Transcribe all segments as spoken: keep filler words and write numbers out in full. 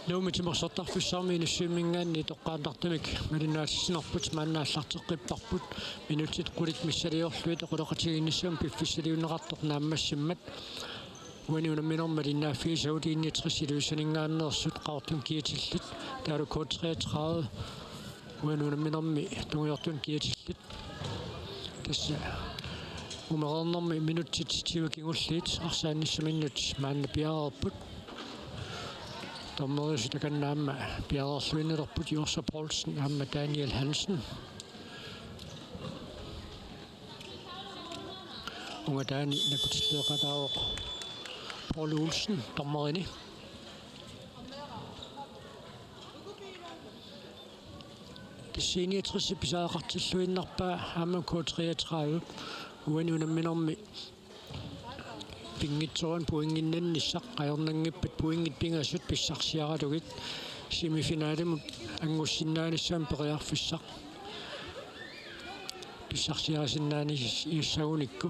Nuummi timersortarfissuarmi Inussivimminngaanniit toqqaannartumik malinnaatissinarput maanna aallarteqqipparput. Minutsit qulit missiliorlugit oqaloqatigiinnissamut piffissaliunneqartoq naammassimmat. Uani unamminermi malinnaaffigisagut I-niogtres Ilulissaninngaanneersut, Qaqortumi kiatillit, taavalu K treogtredive uani unamminermi tungujortumut kiatillit. Tassa umereernermi minutsit tyve kingulliit arsaannissaminnut maanna piareerput. Dommeriusut takanna aamma piareerluinnalerput, Joshua Poulsen aamma Daniel Hansen. Ungataani nakkutilliiqataavoq Paul Olsen dommerini. Tassa I-niogtres pisariaqartilluinnarpaa aamma K treogtredive uani unamminermi pinngitsoorani pointinnannissaq, ajornanngippat pointit pingasut pissarsiaralugit semifinalimut anngussinnaanissamut periarfissaq pissarsiarisinnaanissagunikku.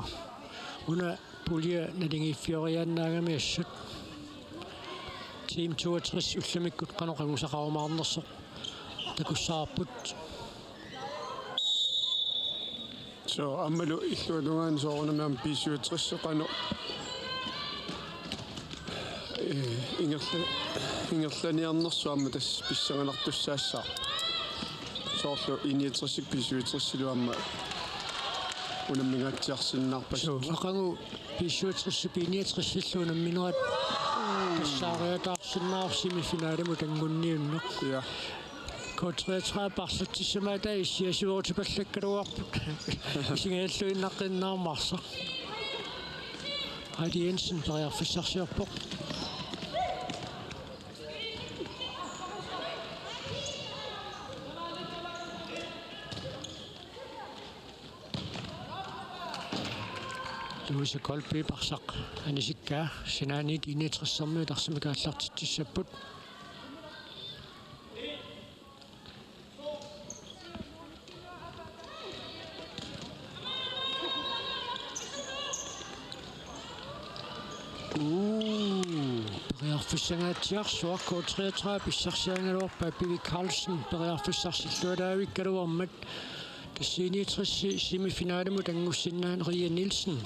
Una pulje naligiiffioriaannaagami assut. Team toogtres ullumikkut qanoq angusaqarumaarnersoq takussavarput. So, aammalu illuatungaani soorunami aamma B syvogtres qanoq, eh, ingerla-, ingerlaniarnersoq aamma tassa pissanganartussaassaaq. Soorlu I-niogtres B syvogtres-ilu aamma unammingaatsiarsinnaarpassuit. So, aqagu B syvogtres B niogtres-illu unamminerat tassaariataarsinnaavoq semifinalimut anngunniunneq. Ja. K treogtredive paarlatsissamaataat issiasivoorutipallakkaluarput. Isigajalluinnaqqinnaarmaarsoq. Heidi Jensen periarfissarsiorpoq. Louise Kolby arsaq anisikkaa sinaaniit I-niogtres-ermiut arsamik aallartitsissapput. Uu, periarfissangaatsiarsuaq. K treogtredive pissarsiarigaluarpaa, Pivi Carlsen periarfissarsillualaavikkaluarmat. Tassa I-niogtres semifinalimut anngussinnaaneq, Ria Nielsen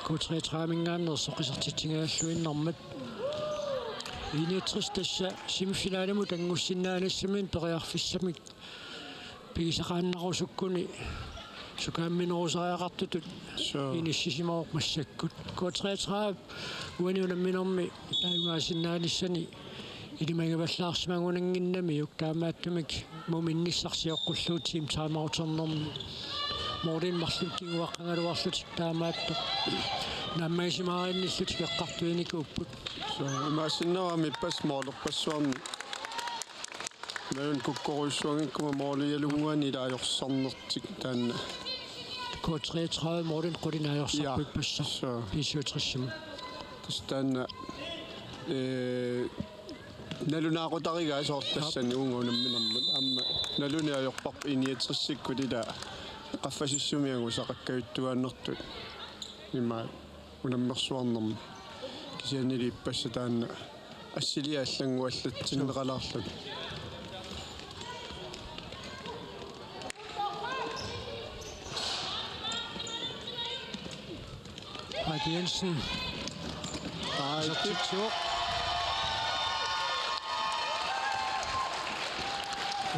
K treogtredive-minngaanneersoq isertitsigajalluinnarmat. I-niogtres tassa semifinalimut anngussinnaanissaminut periarfissamik pigisaqaannarusukkuni sukaamminerusariaqartutut. Sure. Inissisimavoq massakkut. K treogtredive uani unamminermi taagaasinnaanissani ilimagivallaarsimagunannginnamiuk, taamaattumik muminnissaq sioqqullugu team timeouternermi. Målinik marluk kinguaqqagaluarlutik taamaattoq naammagisimaaginnillutik eqqartuinikuupput. So, imaassinnaavoq aamma ippassaq målerpassuarni. Nalunaq kukkorujussuanngikkuma målialunnguanik ila ajorsarnertik taanna. K treogtredive målinik qulinik ajorsarpoq. Ja. Ippassaq. So. B syvogtres-imut. Tassa taanna, eh, nalunaaqutarigaa soorlu tassani uunga unamminermut. Aamma naluneq ajorparput I-niogtres-ikkut ila qaffasissumi angusaqakkajuttuaannartut. Ima unammersuarnermi. Kisiannili ippassaq taanna assiliaq allannguallatsinneqalaarluni. Heidi Jensen. Heidi. Isertitsivoq.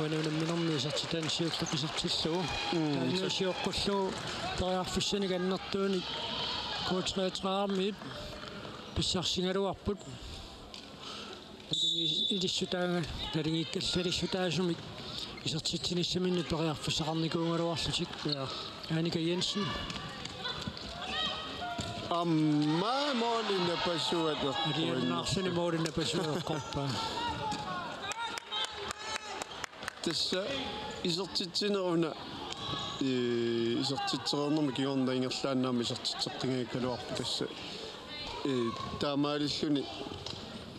Uani unamminermi isertitani siulleq isertillugu. Mm. Taanna sioqqullugu periarfissanik annertuunik K treogtredive-miit pissarsigaluarput. Naligi-, ilissutaanga-, naligiikkallarissutaasumik isertitsinissaminnut periarfissaqarnikuugaluarlutik. Ja. Annika Jensen. Aamma måli napasuat eqquinnersoq. Aliannaarluni måli napasuat eqqorpaa. Tassa isertitsineq una, ee, isertitsereernermi kingorna ingerlaannaq aamma isertitseqqigaluarpoq tassa. Ee, taamaalilluni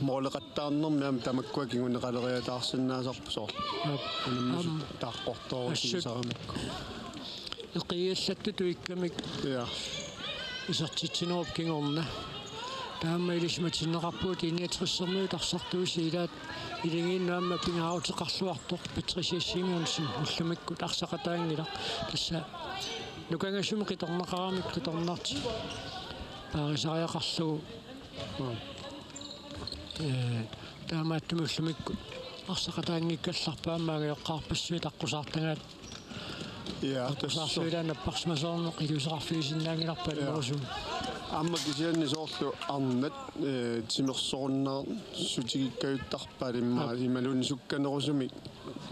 måleqattaarnermi aamma tamakkua kinguneqaleriataarsinnaasarput soorlu. Aap. Unammisut. Aamma. Taaqqortoorutigisaramikku. Assut eqiallattutut ikkamik. Ja. Isertitsinerup kingorna. Taama ilisimatinneqarpugut I-niogtressermiut arsartuusiit ilaat, iligiinnut aamma pingaaruteqarluartoq Patricia Simonsen ullumikkut arsaqataanngilaq. Tassa nukangasumik qitornaqaramik qitornartoq paarisariaqarlugu. Ee, taamaattumik ullumikkut arsaqataanngikkallarput aamma angajoqqaarpassuit aqqusaartagaat. Ja, tassa. Aqqusaarsuit napparsimasoorneq iliuuseqarfigisinnaanngilarput. Ja. Annerusumik. Aamma kisianni soorlu arnat, ee, timersorunnaarsutigikkaluartarpaat immaqa. Aap. Imaluunniit sukkanerusumik,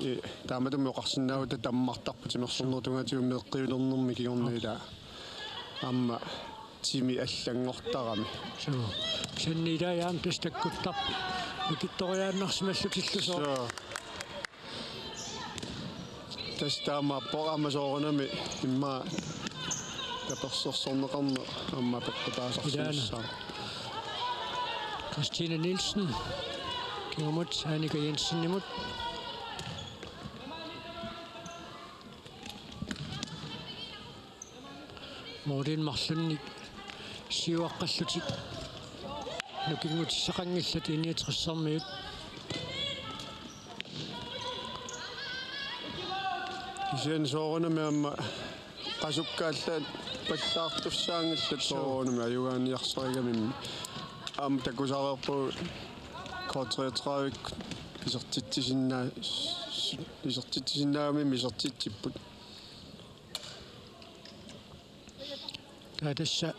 ee, taamatut oqarsinnaavugut tammartarput timersornerup tungaatigut meeqqiulernermi kingorna. Aap. Ilaa. Aamma timi allanngortarami. Suu. Kisianni ilaa aamma tassa takkuttarpoq. Mikittoriaannarsimallutillu soorlu. Suu. Tassa taamaappoq aamma soorunami immaqa tapersersorneqarneq aamma peqqutaasarsimassaaq. Ilaana. Christine Nielsen. Kingumut Annika Jensenimut. Målimi marlunnik siuaqqallutik nukinngutissaqanngillat I-niogtressermiut. Kisianni soorunami aamma qasukkaallaat pallaartussaanngillat. Suu. Soorunami ajugaaniarsarigamimmi. Aamma takusaareerpugut K treogtredive isertitsisinnaa-, isertitsisinnaagamimmi isertitsipput. Taava tassa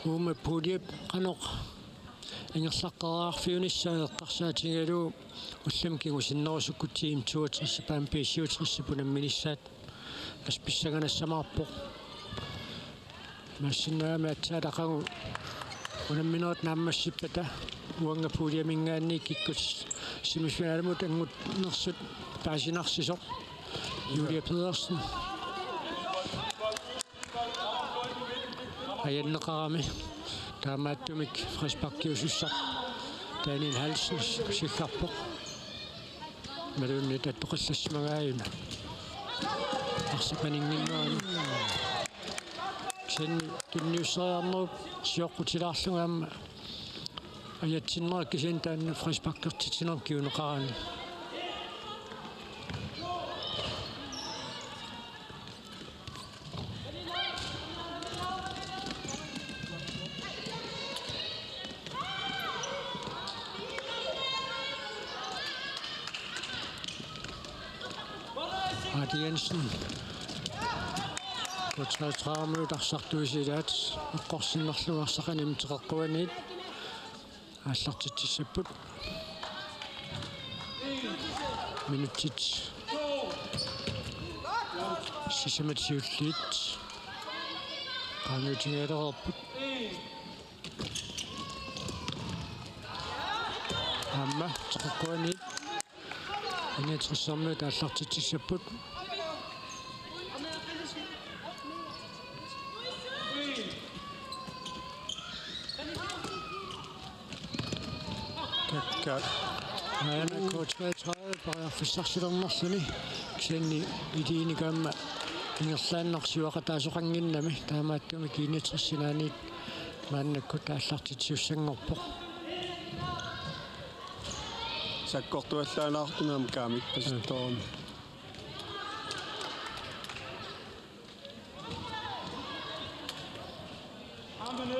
uuma puljep qanoq ingerlaqqeriarfiunissaa eqqarsaatigalugu ullumi kingusinnerusukkut Team toogtres B syvogtres unamminissaat assut pissanganassaaq. Imaassinnaagami aatsaat aqagu unamminerit naammassippata uanga puljeminngaanniit kikkut semifinalimut angunnersut paasinarsisoq. Julia Pedersen. Ajanneqarami. Taamaattumik frisparkiusussaq Daniel Hansen siggarpoq. Imaluunniit attoqqillassimagaajuna. Arsaq paninnginnerani. Kisianni tunniusseriarnerup sioqqutilaarlugu aamma ajatsinnera kisianni taanna frisparkertitsinermi kinguneqarani. Aati Jensen. K treogtredive arsartuusiit ilaat eqqorsinnerlugu arsaq animmik teqeqquaniit aallartitsissapput. Minutsit sisamat siulliit qaangiutigilereerput. Aamma teqeqquaniit I-niogtressermiut aallartitsissapput. Kakkaak. Aana K treogtredive periarfissarsilernerluni kisianni iliinikuugama ingerlaannaq siuaqataasoqannginnami, taamaattumik I-niogtres sinaaniit maannakkut aallartitsisussanngorpoq. Sakkortuallaalaartumik aamma kaamik pasittoorami.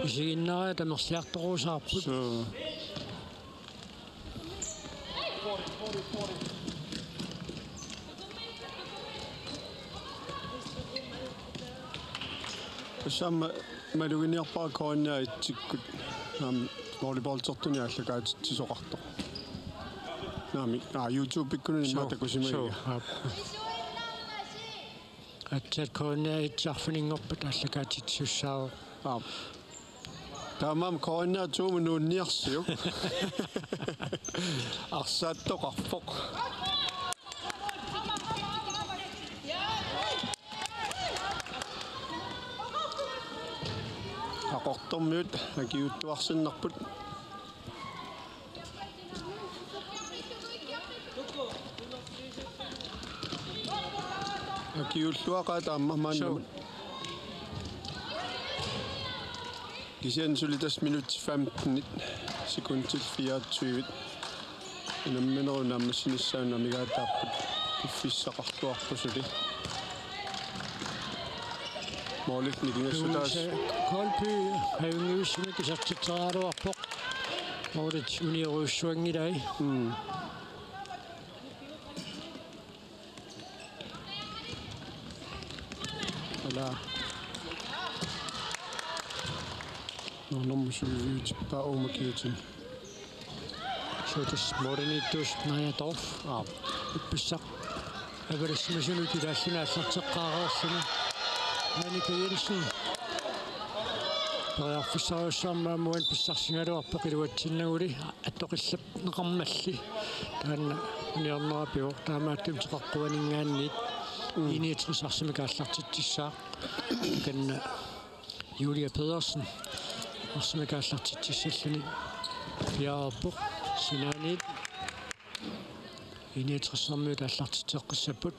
Isiginnaariat amerliartorusaarput. Suu. Tassa aamma maluginiarpara K N R-itsikkut aamma volleyballtertunik aallakaatitsisoqartoq. Naamik, aa, YouTube-ikkunani immaqa takusimagiga. Suu, aap. Aatsaat K N R-itsi arfininngorpat aallakaatitsisussaavoq. Aap. Taamaammat K N R-tumut nuunniarsiuk. Arsaattoqarpoq. Qaqortormiut akiuuttuarsinnarput. Akiuulluaqaat aamma maanna. Suu. Kisianni suli tassa minutsit femten, sekundit fireogtyve. Unamminerup naammassinissaanut amigaataapput, piffissaqarluarpoq suli. Målip nikingassutaas. Louise Kolby, ajunngivissunik isertitseriaraluarpoq. Målit uniorujussuanngilai. Mm. Ala. Nummer syvogtyve, Auma Kirsten. Suutas målimiittuusut Naja Dorph. Aap. Ippassaq avalassimasunut ilaalluni aallarteqqaareerluni. Annika Jensen. Periarfissarujussuarmik aamma uani pissarsigaluarpoq iluatsinnaguli attoqillarneqarmalli. Taanna uniornera pivoq, taamaattumik teqeqquaninngaanniit. Mm. I niogtres arsamik aallartitsissaaq. Takanna Julia Pedersen arsamik aallartitsissalluni piareerpoq. Sinaaniit I niogtres-ermiut aallartitseqqissapput.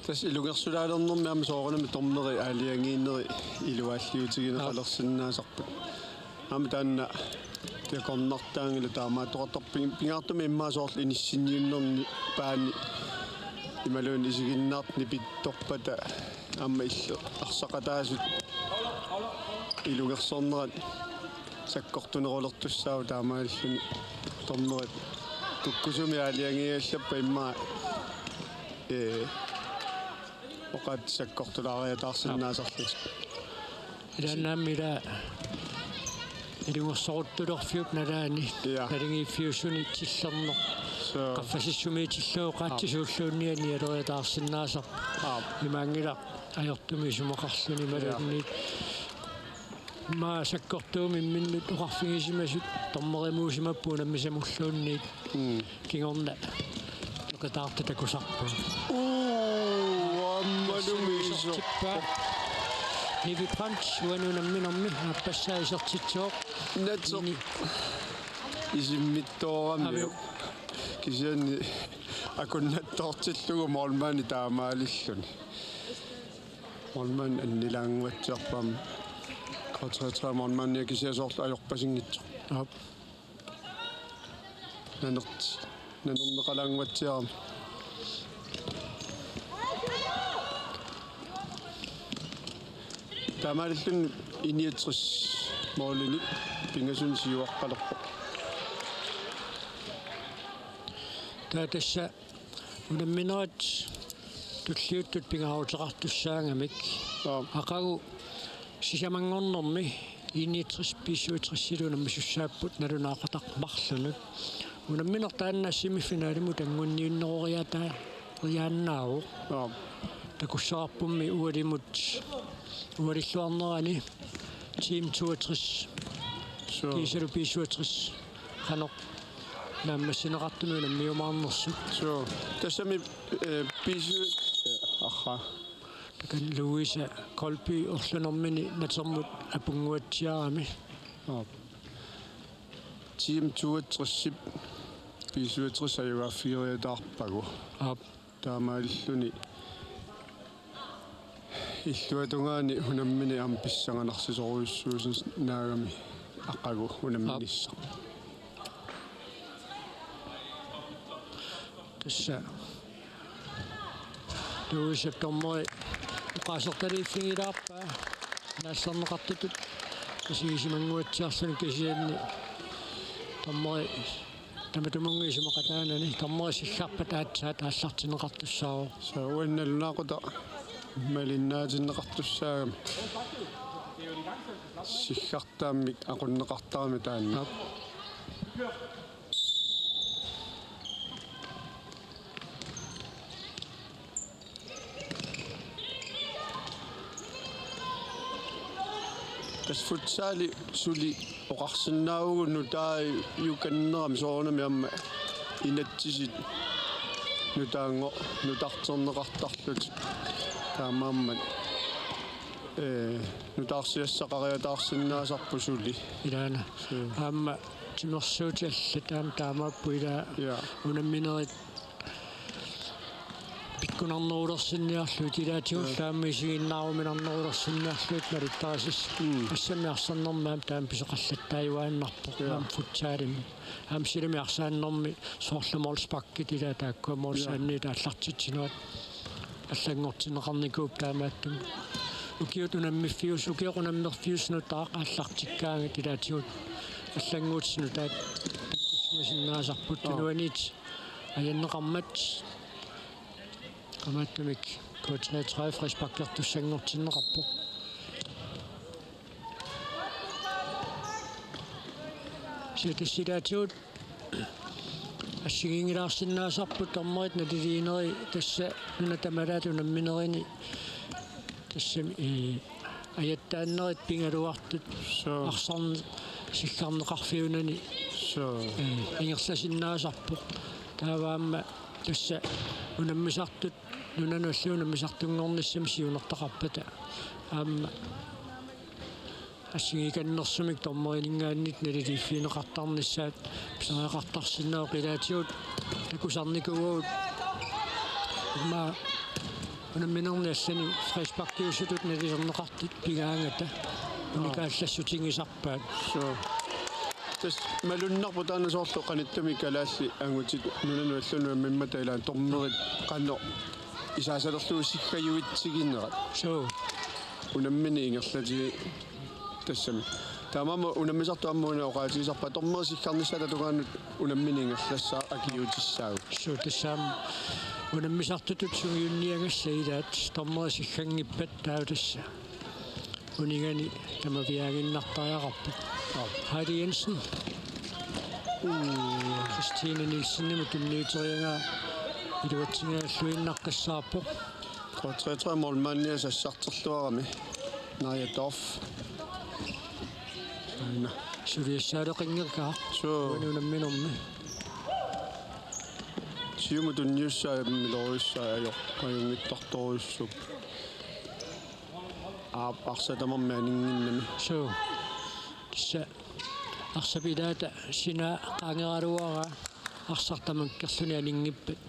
Tassa ilungersulaalernermi aamma soorunami dommeri aalajangiineri iluaalliutigineqalersinnaasarput. Aamma taanna takornartaanngilaq, taamaattoqartarpoq, pingaartumik immaqa soorlu inissinniunnerni paani imaluunniit isiginnaartut nipittorpata aamma illit arsaqataasut ilungersornerat sakkortunerulertussaavoq, taamaalilluni dommerit kukkusumik aalajangigallappata immaqa, ee, oqaatsit sakkortulaariataarsinnaasarlutik. Ilaannaammi ila ilungersoruttulerfiup nalaani. Ja. Naligiiffiusuni tillerneq. Suu. Qaffasissumiitillugu qaatsisuulluunniit nialeriataarsinnaasarpoq. Aap. Imaanngilaq ajortumik isumaqarluni imaluunniit. Ja. Immaqa sakkortuumik imminnut oqarfigisimasut dommerimuusimapput unammisamulluunniit. Mm. Kingorna peqataartoq takusarpoq. Uu, aammalumi isertippoq. Nivi Brandt uani unamminermi aappassaa isertitsivoq. Netop. Ini. Isimmittoorami. Aviu. Kisianni akunnattoortillugu målmandi taamaalilluni. Målmand annilaannguatsiarpoq aamma. K treogtredive målmandia kisianni soorlu ajorpasinngitsoq. Aap. Nanert-, nanerneqalaannguatsiarami. Taamaalilluni I niogtres målinik pingasunik siuaqqalerpoq. Taava tassa unamminerit tulliuttut pingaaruteqartussaagamik. Aap. Aqagu sisamanngornermi I niogtres B syvogtres-ilu unammisussaapput nalunaaqutaq marlunut. Unammineq taanna semifinalimut anguniunneroriataa-, -riaannaavoq. Aap. Takussavarpummi ualimut, ualilluarnerani Team toogtres. Suu. Kiisalu B syvogtres qanoq naammassineqartumi unammiumaarnersut. Suu. Tassami, eh, B syv, eh, aha. Takanna Louise Kolby orlunermini natermut apunnguatsiarami. Aap. Team toogtres-ip B syvogtres ajugaaffigiiaarpagu. Aap. Taamaalilluni illuatungaani unammineq aamma pissanganarsisorujussuusinnaagami aqagu unamminissaq. Aap. Tassa Louise dommeri oqaasertaliiffigilaarpaa naallerneqartutut isigisimannguatsiarluni, kisianni dommeri tamatumunnga isumaqataanani dommeri sillarpat aatsaat aallartinneqartussaavoq. Suu, uani nalunaaqutaq malinnaatinneqartussaagami. Sillartaammik aqunneqartarami taanna. Aap. Tassa futsali suli oqarsinnaavugut nutaajukannerami soorunami aamma inatsisit nutaanngo-, nutarterneqartarlutik. Taamaammat, ee, nutaarsiassaqariataarsinnaasarput suli. Ilaana. Suu. Aamma timersuutit allat aamma taamaapput, ilaa. Ja. Unamminerit Unarnerulersinniarlugit ilaatigullu aamma isiginnaaruminarnerulersinniarlugit malittarisassat. Mm. Assammi arsarnermi aamma taama pisoqallattaajuaannarpoq. Ja. Aamma futsalimi. Aamma silami arsaannermi soorlu målsparkit ilaa taakkua målsanniit aallartitsinerat allanngortinneqarnikuupput taamaattumik. Ukiut unammiffius-, ukioq unammerfiusoq nutaaq aallartikkaangat ilaatigut allannguutit nutaat takkussimasinnaasarput. Aa. Tunuaniit ajanneqarmat qamaattumik K treogtredive frisparkertussanngortinneqarpoq. Siatissi ilaatigut assigiinngilaarsinnaasarput dommerit naliliineri tassa nuna tamalaat unamminerini tassa, ee, ajattaannerit pigaluartut. Suu. Arsarneq sikkarneqarfiunani. Suu. Ee, ingerlasinnaasarpoq. Taava aamma tassa unammisartut nunanut allanut unammisartunngornissamik siunertaqarpata aamma assigiikannersumik dommerininngaanniit naliliiffigineqartarnissaat pisariaqartarsinnaavoq. Ilaatigut takusarnikuuagut immaqa unamminerni allani frisparkiusutut nalilerneqartut pigaangata. Aa. Unikaallassutigisarpaat. Suu. Tassa malunnarpoq taanna soorlu qanittumi kalaallit angutit nunanut allanut unammimmata ilaanni dommerit qanoq isaasalerlugu siggajuitsiginerat. Suu. Unammineq ingerlatigisarput tassami. Taamaammat unammisartut aamma una oqaatigisarpaat dommerit siggarnissaata tungaanut unammineq ingerlassaaq akiuutissaagut. Suu, tassa aamma unammisartutut sungiunniagassat ilaat dommerit sigganngippat taava tassa unigani tamaviaaginnartariaqarpoq. Heidi Jensen. Uu, Christine Nielsenimut tunniuteriaraa iluatsingajalluinnaqqissaarpoq. K treogtredive målmandia sassarterluarami. Naja Dorf. Aana. Suliassaaleqinngikkaaq. Suu. Uani unamminermi. Siumut tunniussaa milorujussaa ajoq ajunngitsortorujussuupput. Aap, arsaq tamarmi aninnginnami. Suu. Tassa arsap ilaata sinaa qaangeraluaraa arsaq tamakkerluni aninngippat.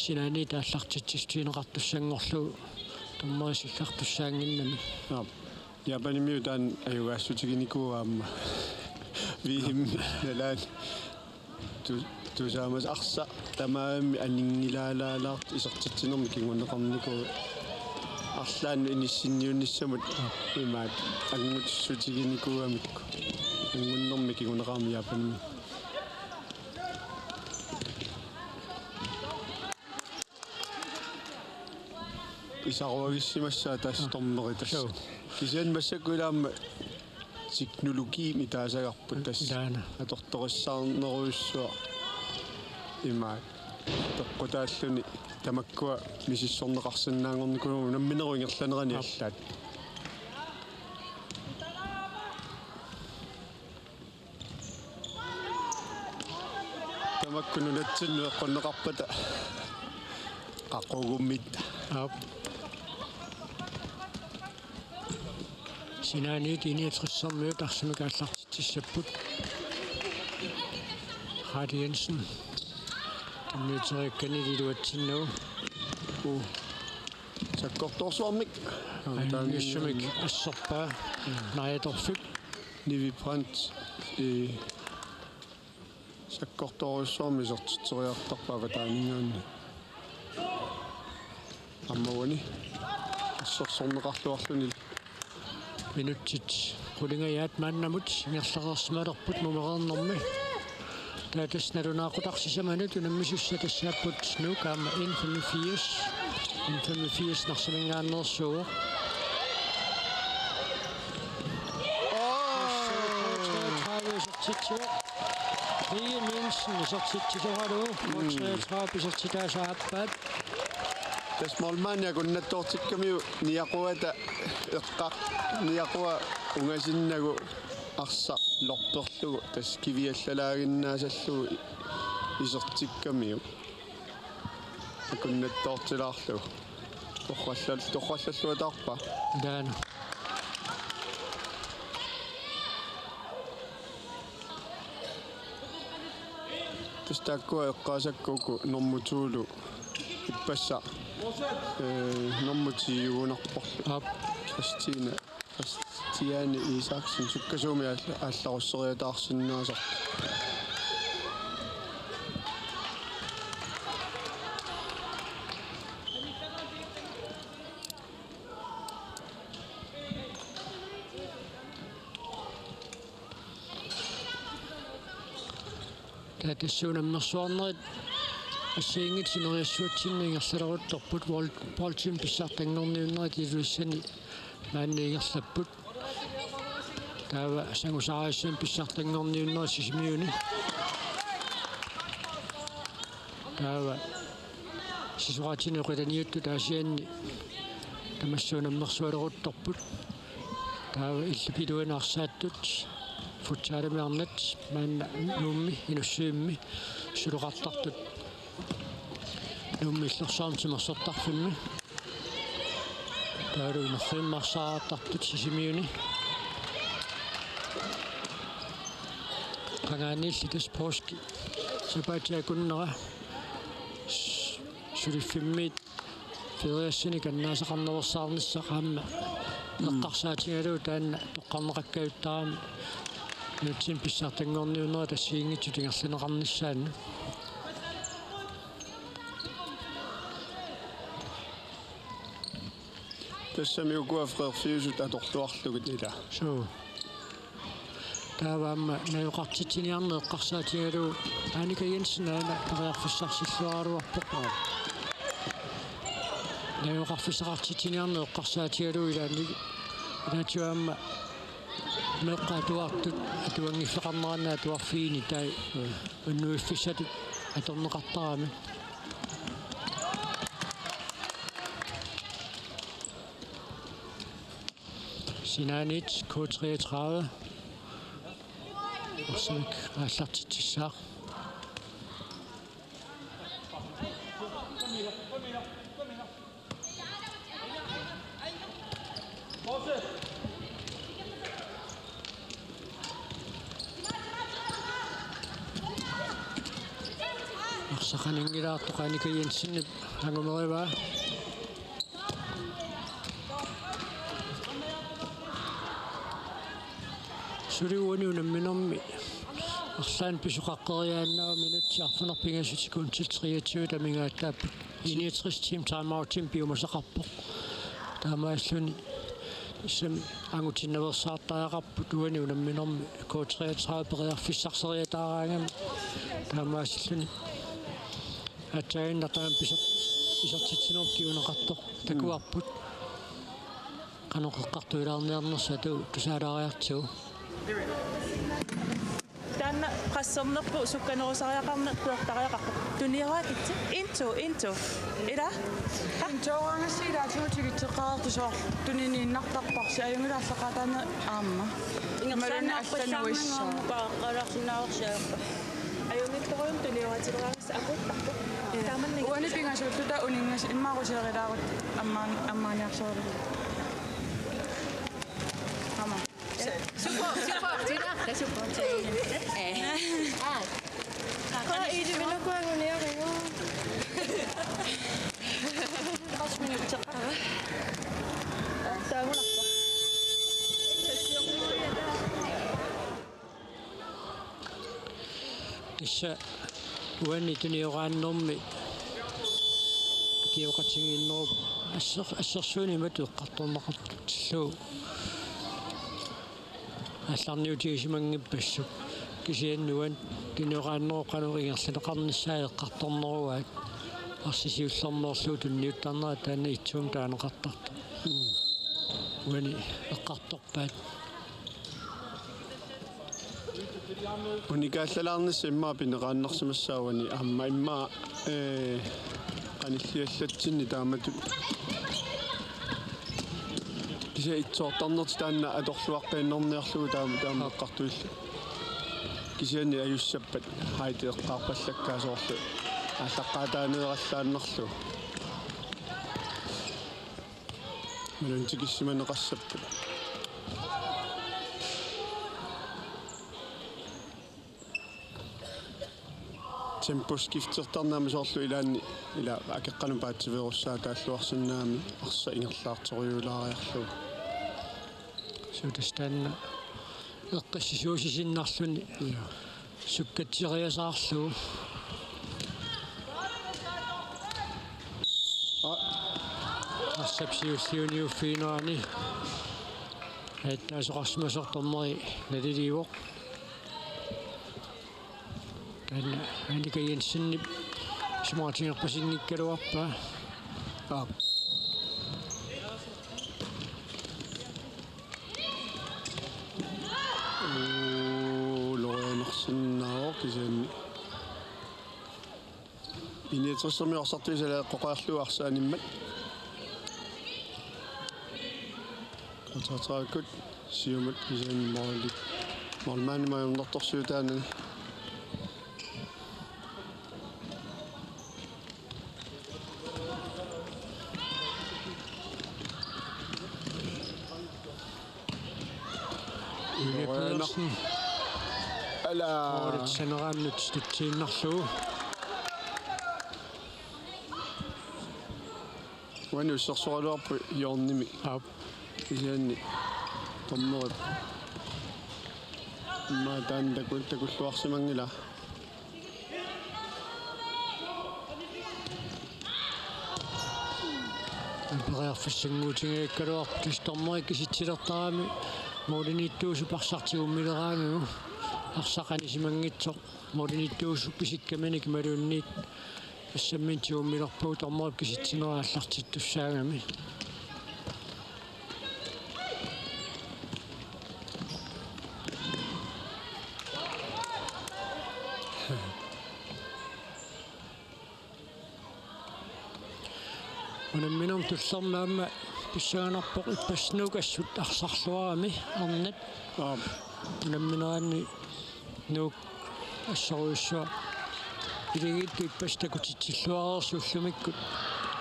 Sinaaniit aallartitsissutigineqartussanngorlugu dommerit siggartussaannginnami. Aap. Japanimiut taanna ajugaassutiginikuuaat aamma. V M nalaani. Tu-, tusaamasut arsaq tamarmi aninngilaalaalaartut isertitsinermi kinguneqarnikuuvoq. Arlaannut inissinniunnissamut imaattoq angussutiginikuugamikku. Angunnermi kinguneqarami Japanimi. Pisaruagissimassaaq tassa dommerit tassa. Suu. Kisianni massakkut ilaammi teknologiimik taasagarput tassa. Ilaana. Atortorissaarnerujussuaq imaattoq peqqutaalluni tamakkua misissorneqarsinnaanngornikuugamik unamminerup ingerlanerani. Aap. Allaat. Tamakku nunatsinnut eqqunneqarpata qaqugummitta. Aap. Sinaaniit I niogtressermiut arsamik aallartitsissapput. Heidi Jensen. Tunniuteriakkani iluatsinnagu. Uu. Sakkortoorsuarmik. Ajunngissumik assorpaa. Naja Dorfip. Nivi Brandt, ee, sakkortoorujussuarmik isertitseriartarpoq avataaninngaanniit. Aamma uani assersorneqarluarluni. Minutsit qulingajaat maannamut ingerlareersimalerput mumereernermi. Taava tassa nalunaaqutaq sisamanut unammisussat tassaapput Nuuk aamma N femogfirs. N femogfirs Narsaminngaanneersuuvoq. Aa! Isertitsivoq. Brian Jensen isertitsisoralugu. Mm. K treogtredive isertitaasa aappaat. Tassa målmandi akunnattoortikkamiuk niaquata eqqaa, niaqua ungasinnagu arsaq lorperlugu tassa kiviallalaaginnaasallugu isertikkamiuk akunnattoortilaarlugu. Torrallal-, torrallalluataarpaa. Taanna. Tassa taakkua eqqaasakka uku normu to-lu ippassaq Ee, nummer ti-unarporlu. Aap. Christine, Christiane Isaksen, sukkasuumik aalla-, aallarusseriataarsinnaasarpoq. Taava tassa unammersuarnerit assigiinngitsut ineriartortinneqartut ingerlaleruttorput, bold-, boltimik pissartanngorniunnerit Ilulissani maanna ingerlapput. Taava sangusaarissumik pissartanngorniunnerit Sisimiuni. Taava sisoraatinut oqitaniuttut Aasianni tamassi unammersualeruttorput. Taava illup iluani arsaattut futsalimi arnat maanna Nuummi Inussivimmi suluqartartut. Nuummi Illorsuarmi Timersortarfimmi. Taavalu Inerfimmi arsaartartut Sisimiuni. Qangaaniilli tassa poorskip sapaatip akunnera s-, suliffimmiit feriassinik annaasaqarnersaarnissaq aamma eqqarsaatigalugu taanna toqqarneqakkajuttarami nunatsinni pissartanngorniunnerit assigiinngitsut ingerlanneqarnissaannut. Tassami ukua freerfiusut atorluarlugit ila. Suu. Taava aamma najugaqartitsiniarneq eqqarsaatigalugu Annika Jensen aana periarfissarsilluaraluarpoq. Najugaqarfissaqartitsiniarneq eqqarsaatigalugu ilaanni ilaatigut aamma meeqqat atuartut atuanngiffeqarneranni atuarfiini taava unnuiffissatut atorneqartarami. Sinaaniit K treogtredive. Arsamik aallartitsissaaq. Arsaq qaninngilaartoq Annika Jensenip angumerivaa. Suli uani unamminermi arlaannik pisoqaqqeriaannaavoq, minutsit arfineq-pingasut sekundit treogtyve amigaataapput. Enogtres timeoutimi piumasaqarpoq. Taamaasilluni tassami angutinnaveersaartariaqarput uani unamminermi K treogtredive periarfissarseriataaraangami. Taamaasilluni aatsaannguaq taama piso-, isertitsinermut kinguneqartoq takuarput. Qanoq eqqartuilaarniarnersoq atu tusaalaariartigu. Taanna pressernerput sukkanerusariaqarneq peertariaqarpoq. Tunioraakitsi. Into, into. Ila? Into-orangassi ilaatigut tigitseqqaartoq soorlu tuniniinnartarparsi ajunngilaq arlaqaataani aamma. Imalunni allanut uissaa. Ingerlaannarpassaarnanga aamma qaaqalaarsinnaavarsi ajorpara. Ajunngitsorujummik tunioraatileraagassi akuuttarpoq. Taamanna. Uani pingasuulluta uninngas-, immaqa uteerilaarutit ammaan-, ammaaniarsorluta. Aamma. Super, super, super, super. Eh. Ah. Qaa, Iilimilukua anguniariguu. Qasminutseqqa. Taagunarpoq. Tassa uani tunioraannermi ikioqatigiinnerup asser-, assersuuneq imatut eqqartorneqartillugu aallarniutigisimanngippassuuvoq. Kisianni uani tunioraannerup qanoq ingerlanneqarnissaa eqqartorneruaat arsaq siullermeerlugu tunniuttarnera taanna itsumik taaneqartartoq. Uani eqqartorpaat. Unikaallalaarnissaq immaqa pineqaannarsimassaaq uani aamma immaqa, ee, qanilliallatsinni taamatut. Kisianni itsoortarnertik taanna atorluaqqiinnarniarlugu taama, taama eqqartuillu. Kisianni ajussappat haiti eqqaarpallakkaa soorlu aallaqqaataaneerallaannarlugu. Imaluunniit tikissimaneqassappat. Temposkiftertarneq aamma soorlu ilaanni ila akeqqanut paatsiveerussaataalluarsinnaammat arsaq ingerlaartorujulaariarlugu. Suu, tassa taanna eqqissisuusisinnarluni. Joo. Sukkatseriasaarlugu. Aa. Arsap siulliuniuffiginerani ajattaasoqarsimasoq dommeri naliliivoq. Taanna Annika Jensenip isumaqatigiinngikkaluarpaa. Aap. Uu, lorianarsinnaavoq kisianni. I niogtressermiut arsartuisa eqqoqaarlugu arsaq animmat. Ataatsaakkut siumut kisianni måli. Målmandimut ajornartorsiutaanani. Julia Pedersen. Ala. Målip saneraannut tutsiinnarlugu. Uani ussersoraluarpoq hjørnemi. Aap. Kisianni dommerip. Immaqa taanna taku-, takulluarsimanngilaq. Periarfissannguutigigakkaluarpoq, tassa dommerit kisitsilertarami målimiittuusup arsaq tigummileraangagu. Arsaq anisimanngitsoq målimiittuusup isikkaminik imaluunniit assamminik tigummilerpagu dommerip kisitsinera aallartittussaagami. Unamminermi tullermi aamma pissanganarpoq ippassaq Nuuk assut arsarluarami arnat. Aap. Unammineranni Nuuk assorujussuaq. Ilagiittut ippassaq takutitsilluareersut ullumikkut.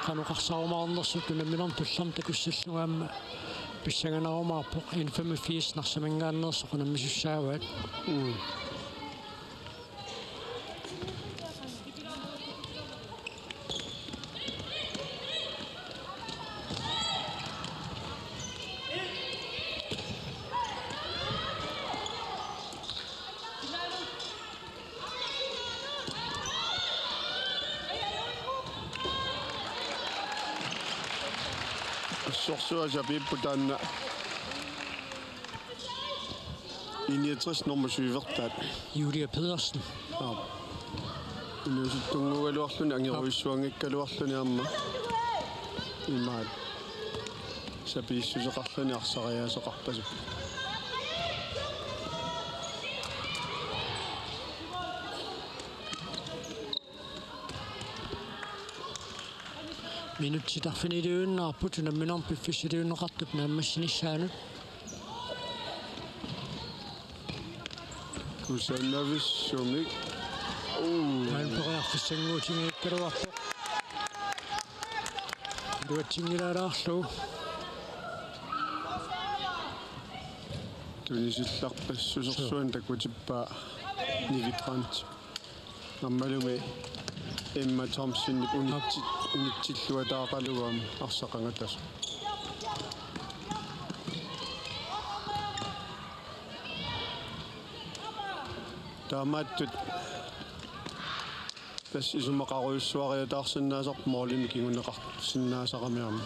Qanoq arsarumaarnersut unamminermi tullermi takussallugu aamma pissanganarumaarpoq N femogfirs Narsaminngaanneersoq unammisussaavaat. Mm. Assorsuaq sapiippoq taanna. I niogtres nummer syv-ertaat. Julia Pedersen. Aap. Inuusuttunnguugaluarluni angerujussuanngikkaluarluni aamma. Imaat. Sapiissuseqarluni arsariaaseqarpasippoq. Minutsit arfiniliuinnarput unamminermi piffissaliunneqartup naammassinissaanut. Kusanavissumik. Uu. Aamma periarfissannguutigigakkaluarpoq. Iluatsinngilaalaarlugu. Tunisillarpassusersuan takutippaa Nivi Brandt. Aammalumi Emma Thomsenip unitsi-, unitsilluataaqalugu aamma arsaq angatasoq. Taamaattut tassa isumaqarujussuariataarsinnaasarpoq målimik kinguneqarsinnaasarami aamma.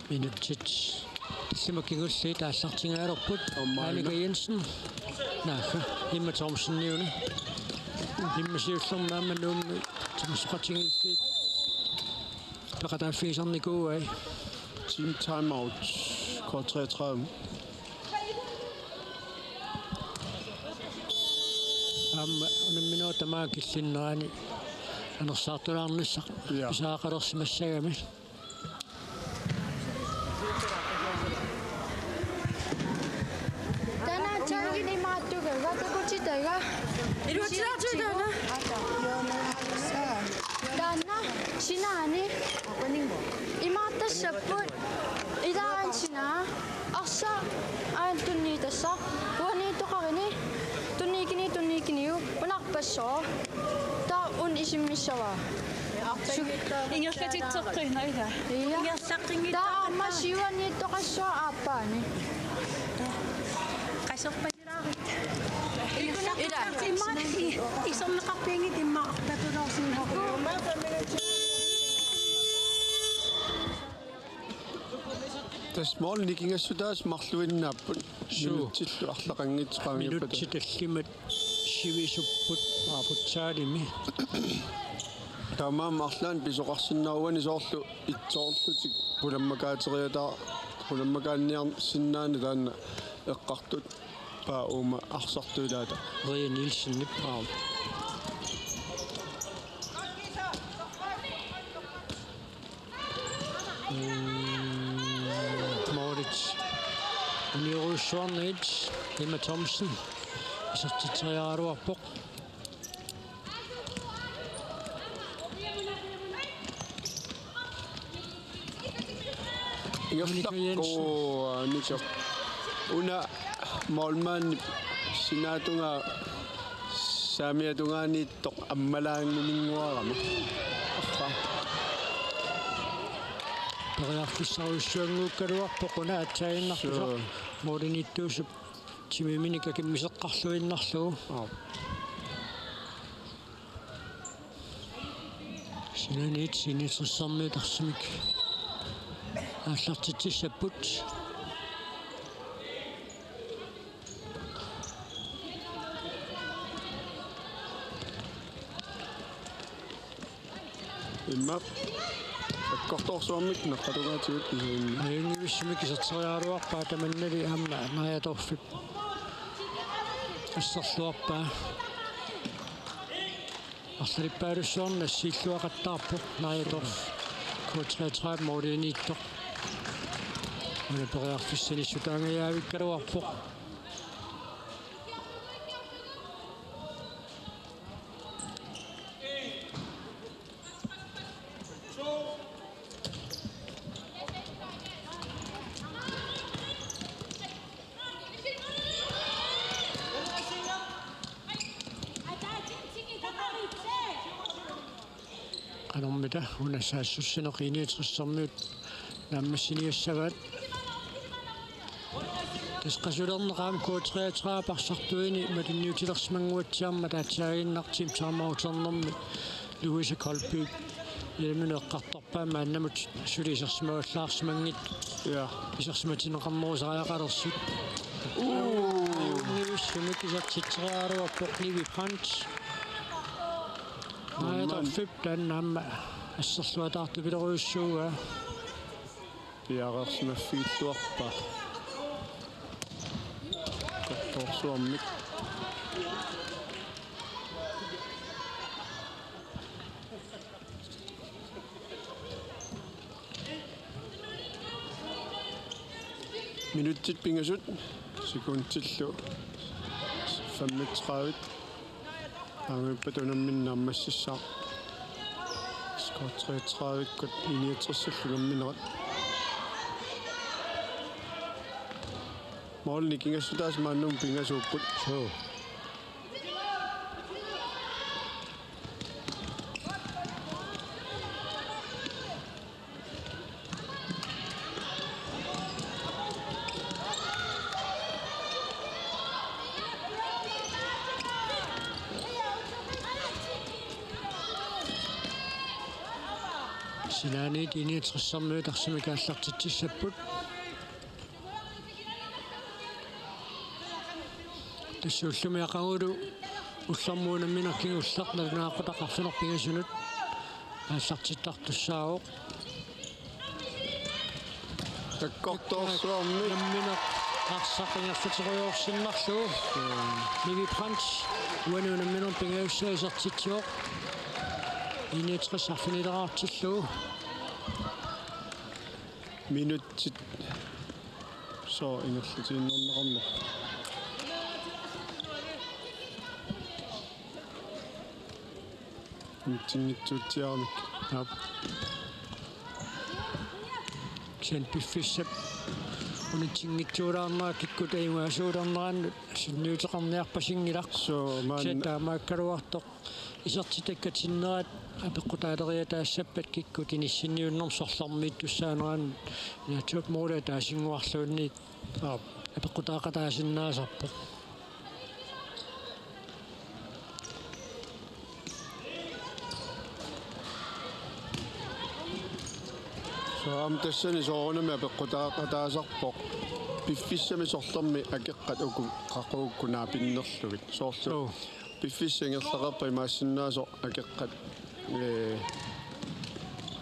Minutsit tallimat kingulliit aallartingaalerput. Aamma Annika Jensen. Naagga. Emma Thomseniuna. Immaqa siullermi aamma Nuummi timersoqatigiiffiit peqataaffigisarnikuuai. Team timeout. K treogtredive. Aamma unamminerup tamaanga killinnerani anersaartulaarnissaq. Ja. Pisariaqalersimassagami. Taanna taagini imaattugaga takutitaga. Iluatsilaartigu taanna. Taanna sinaani. Imaattassapput. Ilaansinaa. Arsaq aana tunniitassaq. Uaniittoqarini. Tunniikini tunniik Soo. Taava una isimmissavara. Ingerlatitseqqiina ila. Ia. Ingerlaqqinngitsoq. Taava aamma siuaniittoqassuara aappaani. Qasorpasulaarutta. Ila. Immaqa isorneqarpianngitsoq immaqa arpatuloorsinnaavoq. Tassa målini nikingassutaasa marluinnaapput. Suu. Minutsillu arlaqanngitsoq qaangiuppata. Minutsit tallimat sivisupput, aa, futsalimi. Taamaammat arlaannik pisoqarsinnaaguani soorlu itsoorlutik pulammakaateriataa, pulammakaasinnaanera taanna eqqartuppaa uuma arsartup ilaata. Ria Nielsenip, aa. Mm, målit. Uniorujussuarnagit Emma Thomsen isertitseriaraluarpoq. Monika Jensen. Iorlakku Anike. Una målmandip sinaatungaa saamiatungaaniittoq ammalaannguarami. Arra. Periarfissarujussuanngukkaluarpoq una aatsaannarlugu. Suu. Måliniittuusup timiminik akimmiseqqarluinnarlugu. Aap. Sinaaniit I niogtressermiut arsamik aallartitsissapput. Immaqa sakkortoorsuarmik naqqatungaatigut kisianni. Ajunngivissumik iserteriaraluarpaa tamannali aamma Naja Torfip asserluarpaa. Arlalippaalussuarni assiilluaqattaarpoq Naja Torf K treogtredive måliniittoq. Una periarfissanissutaangajaavikkaluarpoq. Qanormita una saassussineq I niogtressermiut naammassiniassavaat. Tassa qasulerneq aamma K treogtredive arsartuini malinniutilersimannguatsiarmat ataatsaaginnartumik timeouternermi Louise Kolby ilamineqqartor Paamma annamut suli isersimavallaarsimanngitsoq. Ja. Isersimatinneqarnerusariaqalersut. Uu. Ajunngivissumik isertitseriaraluarpoq Nivi Brandt. Naja Torfip taanna aamma asserluataartupilerujussuuaa. Piareersimaffigilluarpaa. Sakkortoorsuarmik. Minutsit pingasut, sekundillu femogtredive. Qaangiuppata unammineq naammassissaaq. K treogtredive-kkut I niogtressillu unamminerat. Målini nikingassutaasa maannamut pingasuupput. Suu. Sinaaniit I niogtressermiut arsamik aallartitsissapput. Tassa ullumi aqagulu ullormut unammineq kingulleq nalunaaqutaq arfineq-pingasunut aallartittartussaavoq. Sakkortoorsuarmik. Unammineq arsaq ingerlaterujoorsinnarlugu. Nivi Brandt uani unammineq pingajussaa isertitsivoq. I niogtres arfinileraartillugu. Minutsit. Soo ingerlatiinnarneqarnerput. Minutsinngitsuutsiaramik. Aap. Kisianni piffissap Unitsinngitsuulaarnera kikkut ajugaasuulernerannut sunniuteqarniarpasinngilaq. Suu, maanna. Kisianni taamaakkaluartoq isertitakkatinnerat apeqqutaaleriataassappat kikkut inissinniunnermut sorlermiittussaanerannut inatsisip måli ataasinnguarluunniit, aap, apeqqutaaqataasinnaasarpoq. Suu, aamma tassani soorunami apeqqutaaqataasarpoq. Piffissami sorlermi akeqqat uku qaqugukkut naapinnerlugit. Soorlu. Suu. Piffissaq ingerlaqarpat imaassinnaasoq akeqqat, ee,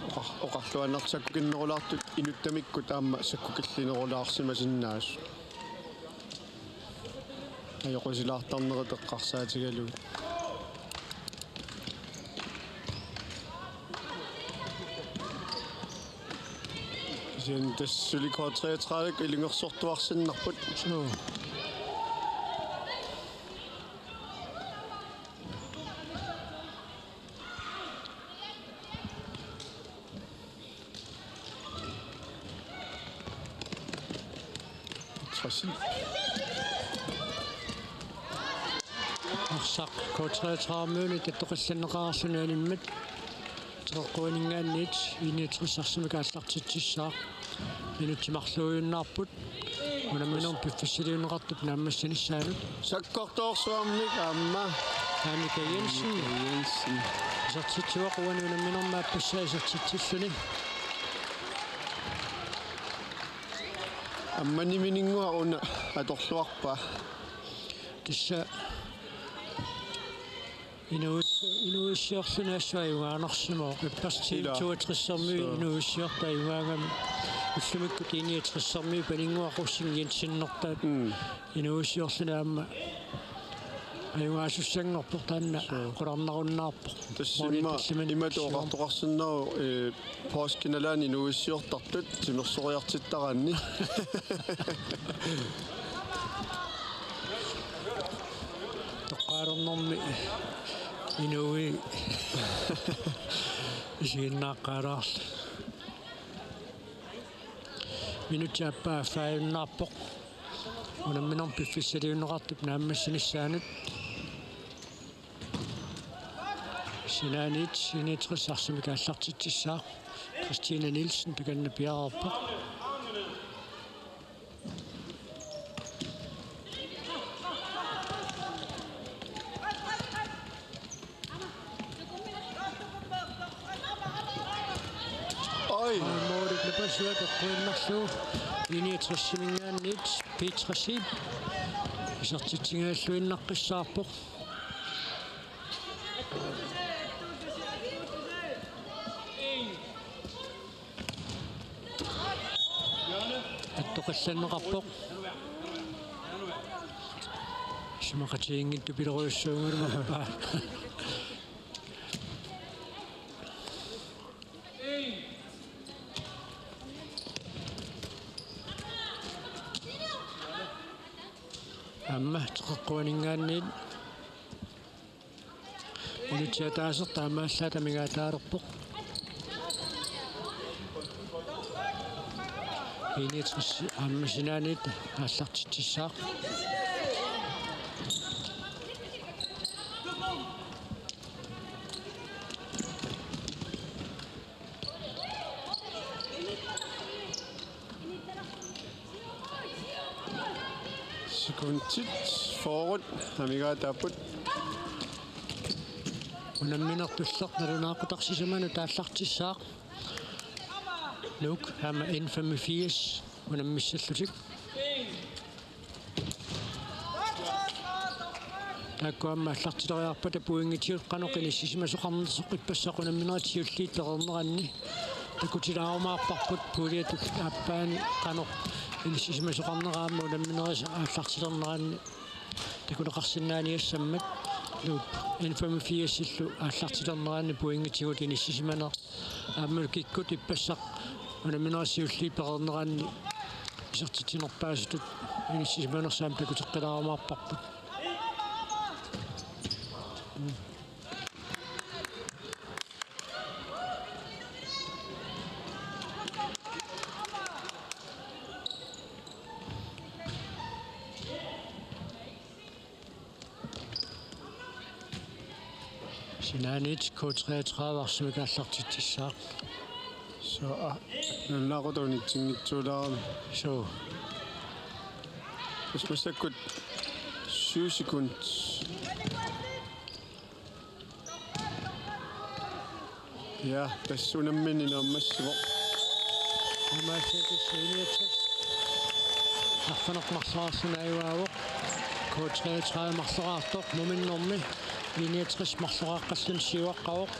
oqar-, oqarluaannartut sakkukinnerulaartut inuttamikkut aamma sakkukillinerulaarsimasinnaasut. Ajoqusilaartarnerit eqqarsaatigalugit. Kisianni tassa suli K treogtredive ilungersortuarsinnarput. Suu. Træsip. Arsaq K treogtredive-miunit attoqqissinneqarluni animmat. Teqeqquaninngaanniit I niogtres arsamik aallartitsissaaq. Minutsit marluujunnaarput. Unamminermi piffissaliunneqartup naammassinissaanut. Sakkortoorsuarmik aamma. Annika Jensen. Annika Jensen. Isertitsivoq uani unamminermi aappassaa isertitsilluni. Aamma Niminninnguaq una atorluarpaa. Tassa inuuis-, inuuissiorluni assut ajugaanersimavoq. Ippassaq Ilaa. Toogtressermiut Suu. Inuuissiortut ajugaagami. Ullumikkut I niogtressermiut Paninnguaq Rosing Jensenertaat. Mm. Inuuissiorluni aamma ajugaasussanngorpoq taanna Suu. Qularnarunnaarpoq. Tassa Moni ima, talliman imatut sior- oqartoqarsinnaavoq, ee, poorskip nalaani inuuissiortartut timersoriartittaraanni. Toqqaalernermi inuui isiginnaaqqaalaarluni. Minutsit aappaa affaajunnaarpoq. Unamminermi piffissaliunneqartup naammassinissaanut. Sinaaniit I niogtres arsamik aallartitsissaaq. Christine Nielsen takanna piareerpoq. Oj. Målit napassuat eqquinnarlugu. I niogtres-iminngaanniit Petra Zeeb isertitsingaalluinnaqqissaarpoq. Attoqqissinneqarpoq. Isumaqatigiinngitsut pilorujussuugaluarpaa. Aamma teqeqquaninngaanniit. Unitsia taasertaa aamma allaat amigaataalerpoq. I niogtres aamma sinaaniit aallartitsissaaq. Sekundit fyrre amigaataapput. Unamminertulleq nalunaaqutaq sisamanut aallartissaaq. Nuuk aamma N femogfirs unammissallutik. Taakku aamma aallartileriarpata pointigut qanoq inissisimasoqarnersoq ippassaq unamminerit siulliit pereerneranni takutilaarumaarparput puljip aappaani qanoq inissisimasoqarnera aamma unamminerisa aallartilerneranni takuneqarsinnaaniassammat. Nuup N femogfirsillu aallartilerneranni pointigut inissisimaneq aammalu kikkut ippassaq unamminerit siulliit pereerneranni isertitsinerpaasutut inissisimanersaamik takuteqqilaarumaarparput. Sinaaniit K treogtredive arsamik aallartitsissaaq. Suu, aa, nalunaaqutaq unitsinngitsuulaarami. Suu. Tassa massakkut syv sekund. Ja, tassa unammineq naammassivoq. Aamma tassa I niogtres arfineq-marloraarluni ajugaavoq. K treogtredive marloraartoq muminnermi, I niogtres marloraaqqalluni siuaqqavoq.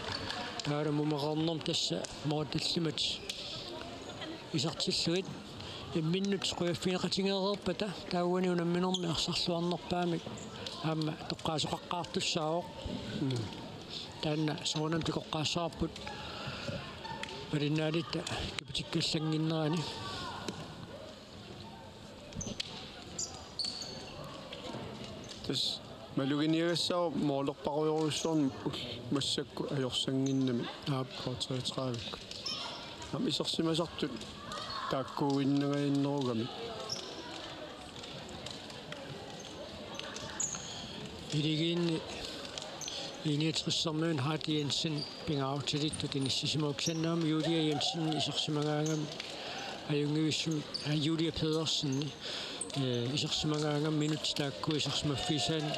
Taavalu mumereernermi tassa moortallimat isertillugit imminnut qujaffigineqatigeereerpata, taava uani unamminermi arsarluarnerpaamik aamma toqqaasoqaqqaartussaavoq. Mm. Taanna soorunami takoqqaassavarput malinnaanitta kipitikkallanngikkallarnerani. Tassa maluginiagassaavoq moorlerpaqujorujussuarmik massakkut ajorsannginnami. Aap. K treogtredive. Aamma isersimasartut taakkuuginnangajannerugamik. Iligiinni I niogtressermiunit Hardy Jensen pingaarutilittut inissisimavoq, kisianni aamma Julia Jensen isersimagaangami ajunngivissumik, aa, Julia Pedersen, eh, isersimagaangami minutsit taakku isersimaffigisaanni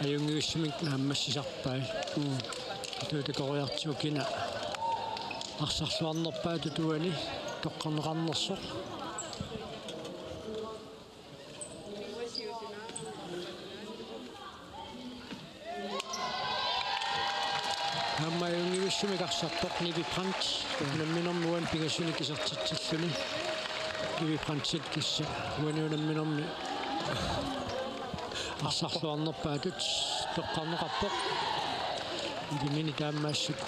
ajunngivissumik naammassisarpai. Mm. Taava takoriartigu kina arsarluarnerpaatut uani toqqarneqarnersoq. Aamma ajunngivissumik arsartoq Nivi Brandt. Unamminermi uani pingasunik isertitsilluni. Nivi Brandtip kissa uani unamminermi arsarluarnerpaatut toqqarneqarpoq. Iliminni taamaassuk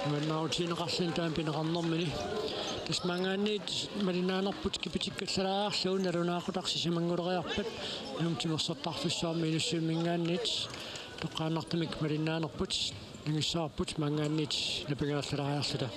nuannaarutigineqarluni taama pineqarnermini. Tassa maanngaanniit malinnaanerput kipitikkallalaariarlugu, nalunaaqutaq sisamannguleriarpat, aamma timersortarfissuarmi Inussivimminngaanniit toqqaannartumik malinnaanerput nangissavarput maanngaanniit napinngilaariarluta.